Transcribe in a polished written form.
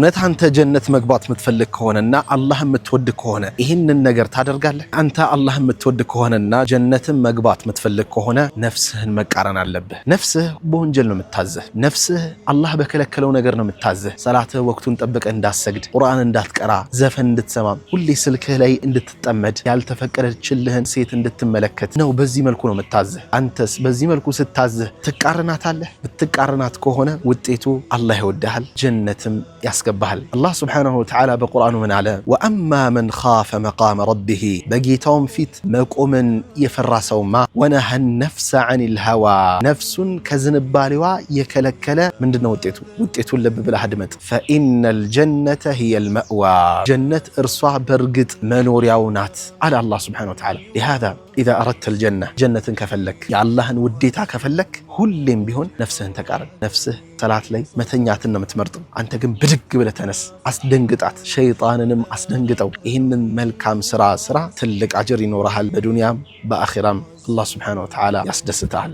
እውነት አንተ ጀነት መግባት የምትፈልግ ከሆነና አላህ የምትወድ ከሆነ ይህንን ነገር ታደርጋለህ? አንተ አላህ የምትወድ ከሆነና ጀነትን መግባት የምትፈልግ ከሆነ ነፍስህን መቃረን አለብህ። ነፍስህ በወንጀል ነው የምታዝህ። ነፍስህ አላህ በከለከለው ነገር ነው የምታዝህ። ሰላትህ ወቅቱን ጠብቀህ እንዳትሰግድ፣ ቁርአን እንዳትቀራ፣ ዘፈን እንድትሰማ፣ ሁሌ ስልክህ ላይ እንድትጠመድ፣ ያልተፈቀደችልህን ሴት እንድትመለከት ነው። በዚህ መልኩ ነው የምታዝህ። አንተስ በዚህ መልኩ ስታዝህ ትቃረናታለህ? ብትቃረናት ከሆነ ውጤቱ አላህ ይወድሃል፣ ጀነትም ያስገባሃል። አላህ سبحانه وتعالى በቁርአኑ ምን አለ? وأما من خاف مقام ربه፣ በጌታውም ፊት መቆምን የፈራ ሰውማ፣ ونهى النفس عن الهوى፣ ነፍሱን ከዝንባሌዋ የከለከለ ምንድነው ውጤቱ? ውጤቱን ልብ ብለህ አድመጥ። فإن الجنة هي المأوى፣ ጀነት እርሷ በእርግጥ መኖሪያው ናት አለ አላህ سبحانه وتعالى። لهذا إذا أردت الجنة፣ ጀነትን ከፈለክ፣ የአላህን ውዴታ ከፈለክ፣ ሁሌም ቢሆን ነፍስህን ተቃረን። ነፍስህ ሰላት ላይ መተኛትን ነው የምትመርጠው። አንተ ግን ብድግ ብለህ ተነስ፣ አስደንግጣት፣ ሸይጣንንም አስደንግጠው። ይህንን መልካም ስራ ስራ፣ ትልቅ አጅር ይኖርሃል። በዱንያም በአኺራም አላህ سبحانه وتعالى ያስደስትሃል።